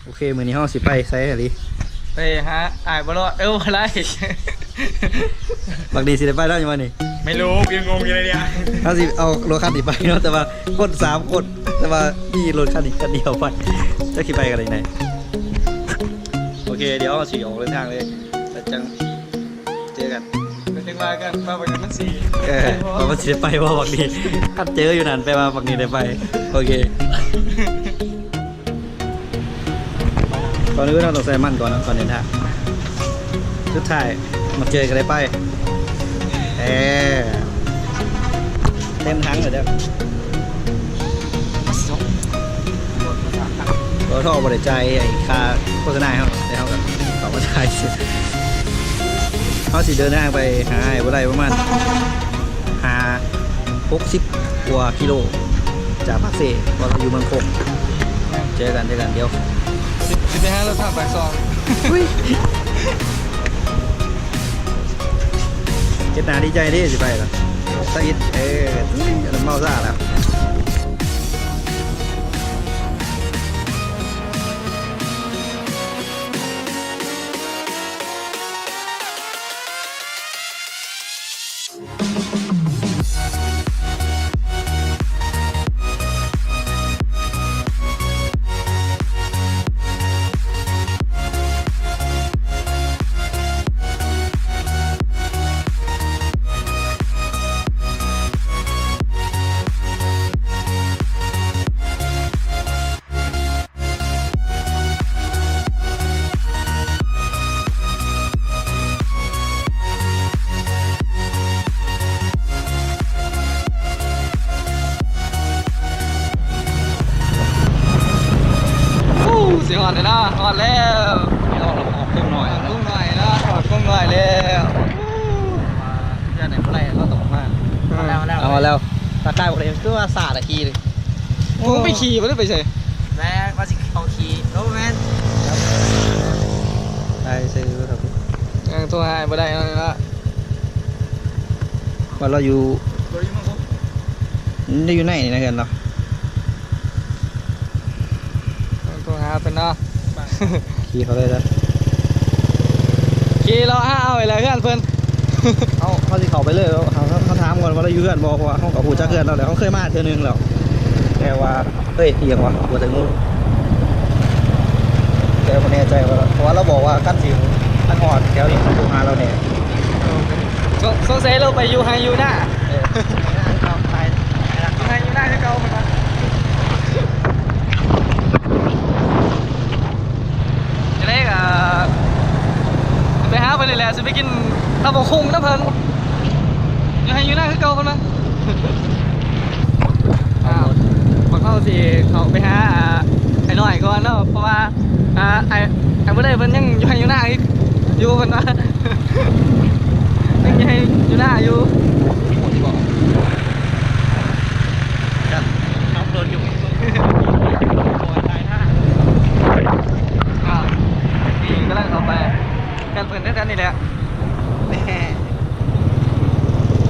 ໂອເຄ ມື້ນີ້ເຮົາຊິໄປໃສອີ່ຫຼີ? ໄປຫາອ້າຍບໍ່ລອດ ເອີ ບໍ່ໄດ້ ບັກນີ້ຊິໄດ້ໄປນຳຢູ່ບໍ່ນີ້? ໄມ່ຮູ້ ຍັງງົງຢູ່ເລີຍເນຍ. ເຮົາຊິເອົາລົດຄັນນີ້ໄປເນາະ ແຕ່ວ່າຄົນສາມຄົນ ແຕ່ວ່າມີລົດຄັນນີ້ຄັນດຽວໄປ ຈັກຊິໄປກັນໄດ້ໃດ. ໂອເຄ ດຽວເຮົາຊິອອກເດີນທາງເລີຍ ແລ້ວຈັ່ງເຈີກັນ ແລ້ວຈັ່ງວ່າກັນວ່າບັກນີ້ມັນຊິ ເອີ ວ່າມັນຊິໄດ້ໄປບໍ່ບັກນີ້. ຄັນເຈີຢູ່ນັ້ນແປວ່າບັກນີ້ໄດ້ໄປ. ໂອເຄ. ກ່ອນອື່ນເຮົາຕ້ອງໃສ່ນ້ຳມັນກ່ອນນະ ກ່ອນເດີນທາງ. ສຸດທ້າຍມາເຈີກັນໄດ້ໄປ. ເອີ ເຕັມຖັງແລ້ວເດີ. ປຕທ ບໍ່ໄດ້ຈ່າຍໄອ້ຄ່າໂຄສະນາໃຫ້ເຮົາ ແຕ່ເຮົາກໍເຂົ້າມາຖ່າຍຊື່. ເຮົາຊິເດີນທາງໄປຫາອ້າຍບໍ່ໄດ້ປະມານ ຫ້າ ຫົກສິບກວ່າກິໂລຈາກປາກເຊ ເພາະວ່າລາວຢູ່ເມືອງຄົງ. ເຈີກັນ ເຈີກັນ ດຽວຊິ ຊິໄປຫາລົດທາງປາກຊ່ອງ. ອຸ້ຍ ເຮັດໜ້າດີໃຈເດ້ ຊິໄປລະ ສະອິດ ເອີ ອຸ້ຍ ອັນນັ້ນເມົາຊາແລ້ວ. ໂອ້ ຊິຮອດແລ້ວເນາະ ຮອດແລ້ວ. ອອກ ອອກໂຄ້ງໜ້ອຍແລ້ວ ໂຄ້ງໜ້ອຍເນາະ ຮອດໂຄ້ງໜ້ອຍແລ້ວ. ເຮືອນນີ້ບໍ່ໄດ້ ເຮົາຕ້ອງມາ ຮອດແລ້ວ ຮອດແລ້ວ ຮອດແລ້ວ. ທັກທາຍບໍ່ໄດ້ ຄືວ່າຊ້າແທ້ຂີ່ເລີຍ. ໂອ້ ໄປຂີ່ບໍ່ໄດ້ໄປໃສ? ແມ່ນວ່າຊິເຂົ້າຂີ່ ໂອ້ ແມ່ນ ໄປໃສ ເອີ ໂທຫາບໍ່ໄດ້ເນາະ. ວ່າລາວຢູ່ ບໍ່ໄດ້ຢູ່ເມືອງຄົງ ໄດ້ຢູ່ໃນນີ້ນະ ເຮືອນລາວ. ໂທຫາເພິ່ນເນາະ ຂີ່ເຂົ້າເລີຍເດີ ຂີ່ເລາະຫາເອົາໄວ້ແລ້ວເຮືອນເພິ່ນ. ເຮົາ ເຮົາຊິເຂົ້າໄປເລີຍ ເຮົາ ເຮົາຖາມກ່ອນວ່າລາວຢູ່ເຮືອນບໍ່ ເພາະວ່າເຮົາກໍຮູ້ຈັກເຮືອນລາວແຫຼະ ເຮົາເຄີຍມາເທື່ອໜຶ່ງແລ້ວ ແຕ່ວ່າ ເອີຍ ອີ່ຫຍັງວະ ຫົວໃຈງູ ແຕ່ບໍ່ແນ່ໃຈວ່າ ເພາະວ່າລາວບອກວ່າຄັນຊິ ຄັນຮອດແຖວນີ້ໂທຫາລາວແດ່. ສົງ ສົງໄສລາວໄປຢູ່ໄຮ່ຢູ່ນາ ເອີ ຢູ່ໄຮ່ຢູ່ນາຄືເກົ່າເພິ່ນວ່າ. ຈັ່ງໃດກໍໄປຫາເພິ່ນນີ້ແຫຼະ ຊິໄປກິນຕຳບັກຫຸ່ງນຳເພິ່ນ ຢູ່ໄຮ່ຢູ່ນາຄືເກົ່າເພິ່ນວ່າ. ອ້າວ ພວກເຮົາຊິເຂົ້າໄປຫາ ອ່າ ອ້າຍນ້ອຍກ່ອນເນາະ ເພາະວ່າ ອ່າ ອ້າຍ ອ້າຍບໍ່ໄດ້ເພິ່ນຍັງຢູ່ໄຮ່ຢູ່ນາອີກຢູ່ ເພິ່ນວ່າ ຍັງຢູ່ໄຮ່ຢູ່ນາຢູ່. ອ້າວ ນີ້ກຳລັງເຂົ້າໄປ ກັນເພິ່ນແຖວໆນີ້ແຫຼະ ແນ່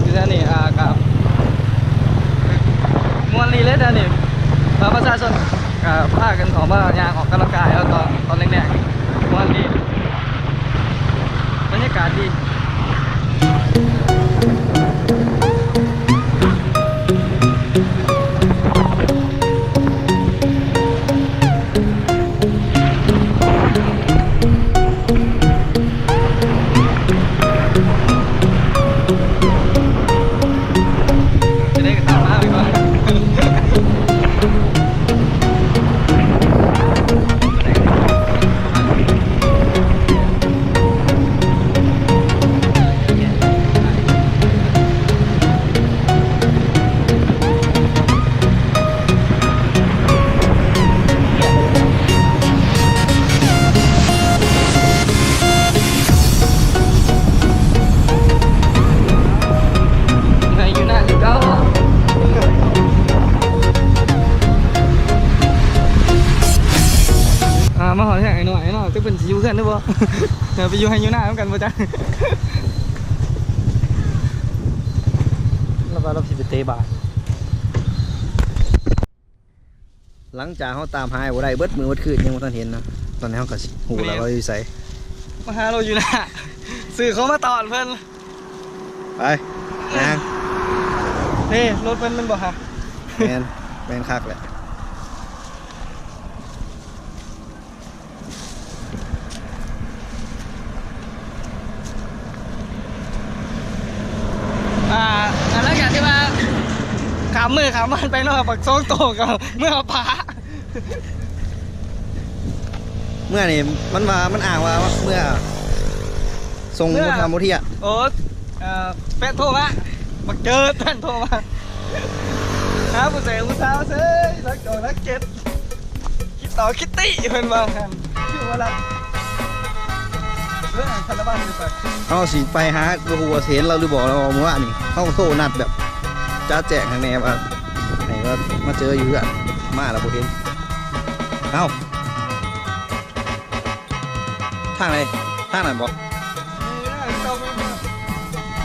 ຢູ່ແຖວນີ້ ອ່າ ກໍມ່ວນດີເລີຍແຖວນີ້ ວ່າປະຊາຊົນກໍພາກັນອອກມາຍ່າງອອກກຳລັງກາຍເອົາຕອນ ຕອນແລງໆ ມ່ວນດີ ບັນຍາກາດດີ. ໄດ້ຢູ່ນະຄືເກົ່າ. ອ່າ ມາຮອດແທ້ໄອ້ນ້ອຍເນາະ ຈັກເພິ່ນຊິຢູ່ເຮືອນຫຼືບໍ່ ເອີ ໄປຢູ່ໄຮ່ຢູ່ນານຳກັນບໍ່ຈັກ. ລາວວ່າລາວຊິໄປເຕະບານ. ຫຼັງຈາກເຮົາຕາມຫາບໍ່ໄດ້ເບິດມື້ເບິດຄືນ ຍັງບໍ່ທັນເຫັນເນາະ ຕອນນີ້ເຮົາກໍຊິຮູ້ແລ້ວວ່າຢູ່ໃສ ມາຫາໂລຢູ່ນາ ຊື້ຂອງມາຕ້ອນເພິ່ນ. ໄປຍ່າງ ນີ້ລົດເພິ່ນແມ່ນບໍ່ຫະ? ແມ່ນ ແມ່ນຄັກແຫຼະ. ອ່າ ຫຼັງຈາກທີ່ວ່າຂ້າມມື້ຂ້າມວັນໄປເນາະ ບັກສອງໂຕກໍເມືອປາ ເມື່ອນີ້ມັນວ່າ ມັນອ້າງວ່າເມື່ອສົ່ງ ເມື່ອ ມາທຳບໍ່ທຽດ. ໂອ້ ເອີ ແຟນໂທມາ ບັກເຈີແຟນໂທມາ ຫາຜູ້ແສຜູ້ສາວເຊີຍ ລັກຈອກລັກເຈັດ ຄິດຕໍ່ຄິດຕິເພິ່ນວ່າຫັ້ນ ຄືວ່າລັກ ເອີ ຄາລາວານຢູ່ໃສ? ເຮົາຊິໄປຫາ ບໍ່ຮູ້ວ່າຊິເຫັນລາວຫຼືບໍ່ ລາວເວົ້າມື້ວານນີ້ ເຮົາໂທນັດແບບຈະແຈ້ງໃຫ້ແນ່ວ່າ ໃຫ້ວ່າມາເຈີຢູ່ເຮືອນ ມາແລ້ວບໍ່ເຫັນ. ເອົ້າ ທາງໃດ? ທາງນັ້ນບໍ່?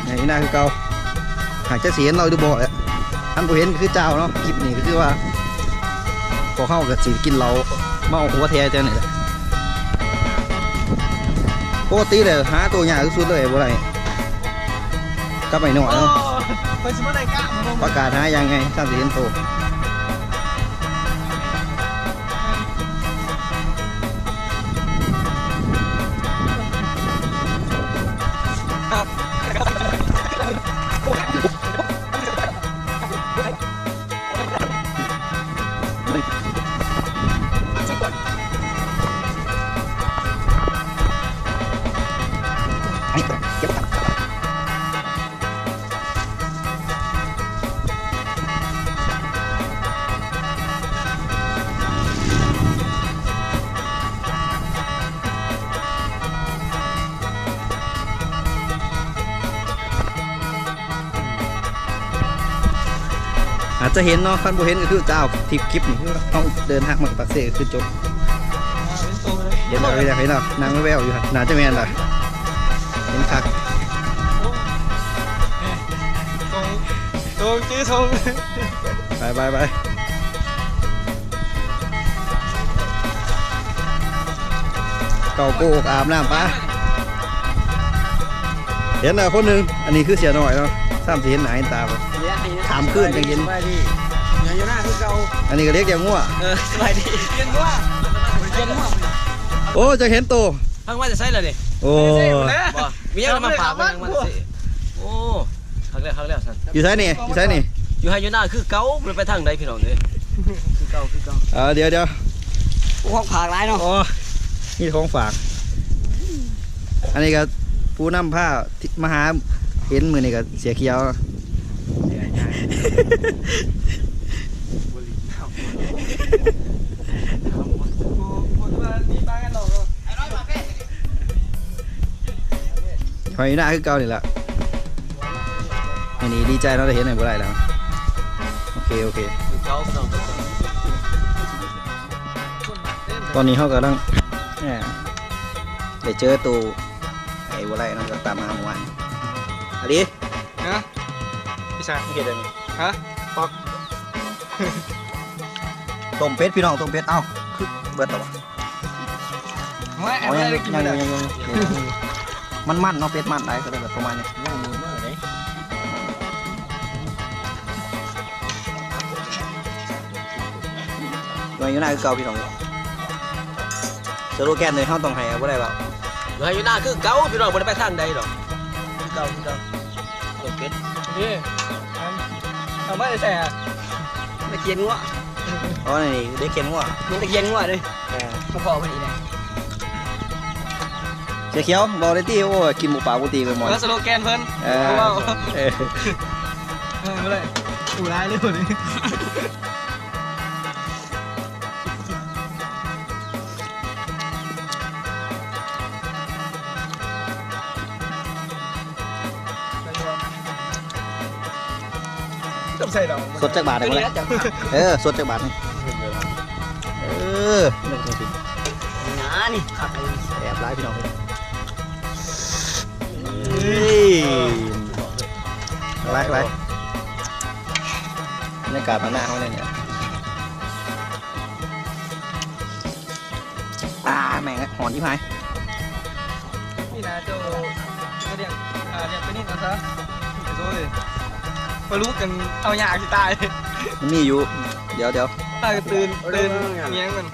ໃນໜ້າຄືເກົ່າ ຫາກຈະຊິເຫັນລາວຫຼືບໍ່ແຫຼະ ຄັນບໍ່ເຫັນກໍຄືເຈົ້າເນາະ. ຄລິບນີ້ກໍຄືວ່າ ພວກເຮົາກໍຊິກິນເຫຼົ້າ ເມົາຫົວແທ້ຈັ່ງນີ້ແຫຼະ. ປົກກະຕິແລ້ວຫາໂຕຍາກທີ່ສຸດເລີຍ ບໍ່ໄດ້ກັບໄອ້ນ້ອຍເນາະ. ປະກາດຫາຢ່າງໃຫຍ່ ຊ່ຳຊິເຫັນໂຕ. ອາດຈະເຫັນເນາະ ຄັນບໍ່ເຫັນກໍຄືຈະເອົາຄລິບ ຄລິບນີ້ ເຮົາເດີນທາງມາປາກເຊກໍຄືຈົບ. ເຫັນແລ້ວ ເຫັນແລ້ວ ເຫັນແລ້ວ ໜັງແວວຢູ່ຫັ້ນ ໜ້າຈະແມ່ນລະ ເຫັນຄັກ. ໂຕ ໂຕ ໄປ ໄປ ໄປ. ເຂົ້າໂກກອາບນ້ຳປາ ເຫັນແລ້ວຄົນໜຶ່ງ ອັນນີ້ຄືເສຍໜ້ອຍເນາະ ຊ້ຳຊິເຫັນໜ້າເຫັນຕາບໍ່ ຂ້າມຄືນຈັ່ງເຫັນ. ສະບາຍດີ ຍັງຢູ່ໜ້າຄືເກົ່າ ອັນນີ້ກໍເດັກຢ່າງົວ ເອີ ສະບາຍດີ ເປັນງົວ ເປັນງົວ. ໂອ້ ຈະເຫັນໂຕ ເພິ່ນມາແຕ່ໃສລະນີ້? ໂອ້ ບໍ່ ມີຫຍັງມາຝາກ ເພິ່ນຍັງມາແຕ່ໃສ? ໂອ້ ຄັກແລ້ວ ຄັກແລ້ວຊັ້ນ. ຢູ່ໃສນີ້? ຢູ່ໃສນີ້? ຢູ່ໄຮ່ຢູ່ນາຄືເກົ່າ ບໍ່ໄດ້ໄປທາງໃດພີ່ນ້ອງເອີຍ ຄືເກົ່າ ຄືເກົ່າ. ເອີ ດຽວໆ ຂອງຝາກຫຼາຍເນາະ. ໂອ້ ມີຂອງຝາກ ອັນນີ້ກໍຜູ້ນຳພາມາຫາເຫັນມື້ນີ້ກໍເສຍຂຽວ. ໄຮ່ຢູ່ນາຄືເກົ່ານີ້ລະ ອັນນີ້ດີໃຈເນາະ ໄດ້ເຫັນໃຫ້ບໍ່ໄດ້ແລ້ວ. ໂອເຄ ໂອເຄ ຕອນນີ້ເຮົາກຳລັງ ເອີ ໄດ້ເຈີໂຕໄອ້ບໍ່ໄດ້ເນາະ ກໍຕາມຫາເມື່ອວານ. ອາດີ ຮະ ອີສານ ເຮັດຫຍັງ? ຮະ ປັກ ຕົ້ມເປັດ ພີ່ນ້ອງ ຕົ້ມເປັດ. ເອົ້າ ຄືເບິດແລ້ວຫວາ? ໂອ້ຍ ຍັງຢູ່ ຍັງຢູ່ ມັນມັນເນາະ ເປັດມັນຫຼາຍ ກໍເລີຍແບບປະມານນີ້. ຢູ່ໄຮ່ຢູ່ນາຄືເກົ່າພີ່ນ້ອງ. ສະໂລແກນນີ້ເຮົາຕ້ອງໃຫ້ ບໍ່ໄດ້ແລ້ວ ຢູ່ໄຮ່ຢູ່ນາຄືເກົ່າພີ່ນ້ອງ ບໍ່ໄດ້ໄປທາງໃດດອກ ຄືເກົ່າ ຄືເກົ່າ. ຕົ້ມເປັດ ນີ້ ເອົາມາແຕ່ໃສອະ? ຕະຄຽນງົວ. ອໍ ນີ້ເດັກຄຽນງົວ ມັນຕະຄຽນງົວເດ້. ເອີ ມາພໍ້ເພິ່ນອີກແລ້ວ. ເສືອຂຽວ ບອກໄດ້ຕິ ໂອ້ຍ ກິນໝູປ່າບໍ່ຕິເລີຍໝໍ. ເອີ ສະໂລແກນເພິ່ນ. ເອີ ເອີ ບໍ່ໄດ້ ປູຫຼາຍເລີຍ. ສົດຈັກບາດໄດ້ບໍ່ລະ? ເອີ ສົດຈັກບາດນີ້. ເອີ ໜ້ານີ້ຄັກ ແຊບຫຼາຍພີ່ນ້ອງເອີຍ. ເອີ ຫຼາຍໆ ບັນຍາກາດບ້ານນາເຮົານີ້. ອ ອ່າ ແມ່ງ ຮ້ອນທີ່ພາຍ. ນີ້ນະ ເຈົ້າ ເຈົ້າລ້ຽງ ອ່າ ລ້ຽງໄປນິດນະຊະ. ໂອ້ຍ ບໍ່ຮູ້ກັນ ເອົາຍາກຊິຕາຍ. ມັນມີຢູ່ ດຽວໆ ພາກັນຕື່ນ ຕື່ນ ເອີ ຫຍັງມັນ.